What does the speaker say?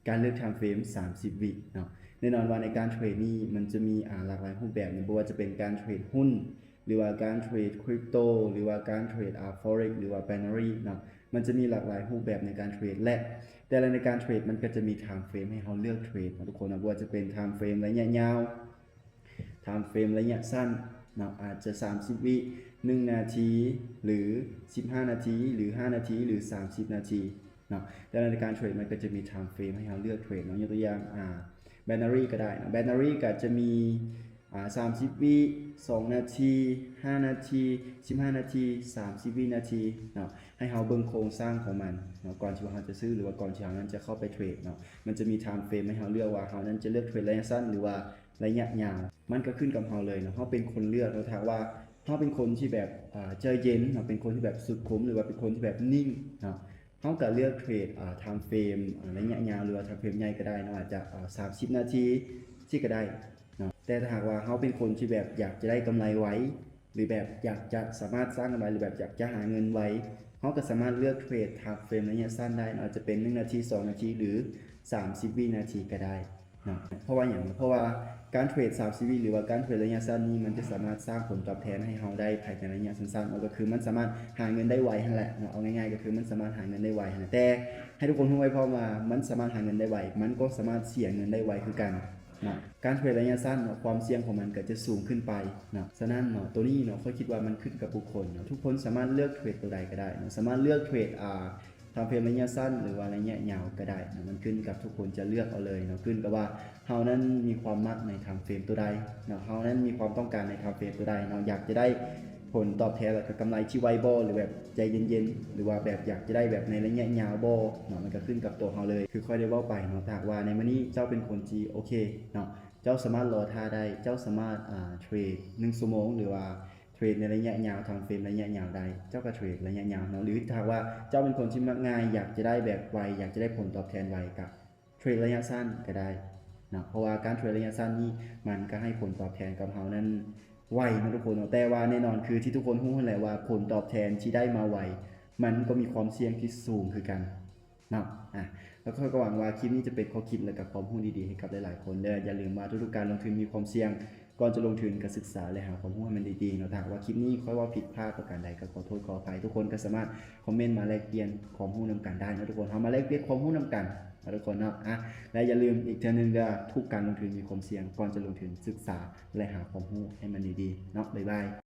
ການເລືອກ time frame ສາມສິບວິເນາະ. ແນ່ນອນວ່າໃນການເທຣດນີ້ມັນຈະມີ ອ່າ ຫຼາກຫຼາຍຮູບແບບເນາະ, ບໍ່ວ່າຈະເປັນການເທຣດຫຸ້ນ ຫຼືວ່າການເທຣດ crypto ຫຼືວ່າການເທຣດ ອ່າ forex ຫຼືວ່າ binary ເນາະ. ມັນຈະມີຫຼາກຫຼາຍຮູບແບບໃນການເທຣດ ແລະ ແຕ່ລະໃນການເທຣດມັນກໍຈະມີ time frame ໃຫ້ເຮົາເລືອກເທຣດເນາະທຸກຄົນເນາະ, ບໍ່ວ່າຈະເປັນ time frame ໄລຍະຍາວ time frame ໄລຍະສັ້ນເນາະ, ອາດຈະສາມສິບວິ, ໜຶ່ງນາທີ ຫຼື ສິບຫ້ານາທີ ຫຼື ຫ້ານາທີ ຫຼື ສາມສິບນາທີເນາະ. ແຕ່ລະໃນການເທຣດມັນກໍຈະມີ time frame ໃຫ້ເຮົາເລືອກເທຣດເນາະ. ຍົກຕົວຢ່າງ ອ່າ binary ກໍໄດ້ເນາະ, binary ກໍຈະມີ ອ່າ ສາມສິບວິ, ສອງນາທີ, ຫ້ານາທີ, ສິບຫ້ານາທີ, ສາມສິບວິນາທີເນາະ, ໃຫ້ເຮົາເບິ່ງໂຄງສ້າງຂອງມັນເນາະ ກ່ອນທີ່ວ່າເຮົາຈະຊື້ ຫຼືວ່າກ່ອນທີ່ເຮົານັ້ນຈະເຂົ້າໄປເທຣດເນາະ. ມັນຈະມີ time frame ໃຫ້ເຮົາເລືອກວ່າເຮົານັ້ນຈະເລືອກເທຣດໄລຍະສັ້ນ ຫຼືວ່າໄລຍະຍາວ, ມັນກໍຂຶ້ນກັບເຮົາເລີຍເນາະ, ເຮົາເປັນຄົນເລືອກເນາະ. ຖ້າຫາກວ່າເຮົາເປັນຄົນທີ່ແບບ ອ່າ ໃຈເຢັນເນາະ, ເປັນຄົນທີ່ແບບສຸດຂຸມ ຫຼືວ່າເປັນຄົນທີ່ແບບນິ່ງເນາະ, ເຮົາກໍເລືອກເທຣດ ອ່າ time frame ອ່າ ໄລຍະຍາວ ຫຼືວ່າ time frame ໃຫຍ່ກໍໄດ້ເນາະ, ອາດຈະ ອ່າ ສາມສິບນາທີ ຊີ້ກໍໄດ້ເນາະ. ແຕ່ຖ້າຫາກວ່າເຮົາເປັນຄົນທີ່ແບບຢາກຈະໄດ້ກຳໄລໄວ ຫຼືແບບຢາກຈະສາມາດສ້າງກຳໄລ ຫຼືແບບຢາກຈະຫາເງິນໄວ, ເຮົາກໍສາມາດເລືອກເທຣດ time frame ໄລຍະສັ້ນໄດ້ເນາະ, ອາດຈະເປັນໜຶ່ງນາທີ, ສອງນາທີ ຫຼື ສາມສິບວິນາທີກໍໄດ້ເນາະ. ເພາະວ່າຫຍັງ? ເພາະວ່າການເທຣດສາມສິບວິ ຫຼືວ່າການເທຣດໄລຍະສັ້ນນີ້ ມັນຈະສາມາດສ້າງຜົນຕອບແທນໃຫ້ເຮົາໄດ້ພາຍໃນໄລຍະສັ້ນໆເນາະ, ກໍຄືມັນສາມາດຫາເງິນໄດ້ໄວຫັ້ນແຫຼະເນາະ. ເອົາງ່າຍໆກໍຄືມັນສາມາດຫາເງິນໄດ້ໄວຫັ້ນແຫຼະ, ແຕ່ໃຫ້ທຸກຄົນຮູ້ໄວ້ພ້ອມວ່າ ມັນສາມາດຫາເງິນໄດ້ໄວ, ມັນກໍສາມາດເສຍເງິນໄດ້ໄວຄືກັນເນາະ. ການເທຣດໄລຍະສັ້ນເນາະ ຄວາມສ່ຽງຂອງມັນກໍຈະສູງຂຶ້ນໄປເນາະ. ສະນັ້ນເນາະ ໂຕນີ້ເນາະ ຂ້ອຍຄິດວ່າມັນຂຶ້ນກັບບຸກຄົນເນາະ, ທຸກຄົນສາມາດເລືອກເທຣດໂຕໃດກໍໄດ້ເນາະ, ສາມາດເລືອກເທຣດ ອ່າ time frame ໄລຍະສັ້ນ ຫຼືວ່າໄລຍະຍາວກໍໄດ້ເນາະ, ມັນຂຶ້ນກັບທຸກຄົນຈະເລືອກເອົາເລີຍເນາະ, ຂຶ້ນກັບວ່າເຮົານັ້ນມີຄວາມມັກໃນ time frame ໂຕໃດເນາະ, ເຮົານັ້ນມີຄວາມຕ້ອງການໃນ time frame ໂຕໃດເນາະ, ຢາກຈະໄດ້ ຜົນຕອບແທນ ແລ້ວກໍກຳໄລທີ່ໄວບໍ່ ຫຼືແບບໃຈເຢັນໆ ຫຼືວ່າແບບຢາກຈະໄດ້ແບບໃນໄລຍະຍາວບໍ່ເນາະ, ມັນກໍຂຶ້ນກັບຕົວເຮົາເລີຍ. ຄືຂ້ອຍໄດ້ເວົ້າໄປເນາະ, ຖ້າຫາກວ່າໃນມື້ນີ້ເຈົ້າເປັນຄົນທີ່ໂອເຄເນາະ, ເຈົ້າສາມາດລໍຖ້າໄດ້, ເຈົ້າສາມາດ ອ່າ ເທຣດໜຶ່ງຊົ່ວໂມງ ຫຼືວ່າເທຣດໃນໄລຍະຍາວ time frame ໄລຍະຍາວໄດ້, ເຈົ້າກໍເທຣດໄລຍະຍາວເນາະ. ຫຼືຖ້າຫາກວ່າເຈົ້າເປັນຄົນທີ່ມັກງ່າຍ, ຢາກຈະໄດ້ແບບໄວ, ຢາກຈະໄດ້ຜົນຕອບແທນໄວ, ກໍ ເທຣດໄລຍະສັ້ນກໍໄດ້ເນາະ, ເພາະວ່າການເທຣດໄລຍະສັ້ນນີ້ ມັນກໍໃຫ້ຜົນຕອບແທນກັບເຮົານັ້ນໄວເນາະທຸກຄົນເນາະ. ແຕ່ວ່າແນ່ນອນ ຄືທີ່ທຸກຄົນຮູ້ຫັ້ນແຫຼະວ່າ ຜົນຕອບແທນທີ່ໄດ້ມາໄວ ມັນກໍມີຄວາມສ່ຽງທີ່ສູງຄືກັນເນາະ. ອາ ແລ້ວຂ້ອຍກໍຫວັງວ່າຄລິບນີ້ຈະເປັນຂໍ້ຄິດ ແລະ ກໍຄວາມຮູ້ດີໆໃຫ້ກັບຫຼາຍໆຄົນເດີ. ຢ່າລືມວ່າທຸກໆການລົງທຶນມີຄວາມສ່ຽງ, ກ່ອນຈະລົງທຶນກໍສຶກສາ ແລະ ຫາຄວາມຮູ້ໃຫ້ມັນດີໆເນາະ. ຖ້າຫາກວ່າຄລິບນີ້ຂ້ອຍເວົ້າຜິດພາດປະການໃດ ກໍຂໍໂທດຂໍອະໄພ, ທຸກຄົນກໍສາມາດ ຄອມເມັນມາແລກປ່ຽນຄວາມຮູ້ນຳກັນໄດ້ເນາະທຸກຄົນ, ເຮົາມາແລກປ່ຽນຄວາມຮູ້ນຳກັນເນາະທຸກຄົນເນາະ. ອາ ແລະ ຢ່າລືມອີກເທື່ອໜຶ່ງເດີ, ທຸກການລົງທຶນມີຄວາມສ່ຽງ, ກ່ອນຈະລົງທຶນສຶກສາ ແລະ ຫາຄວາມຮູ້ໃຫ້ມັນດີໆເນາະ. ບາຍບາຍ.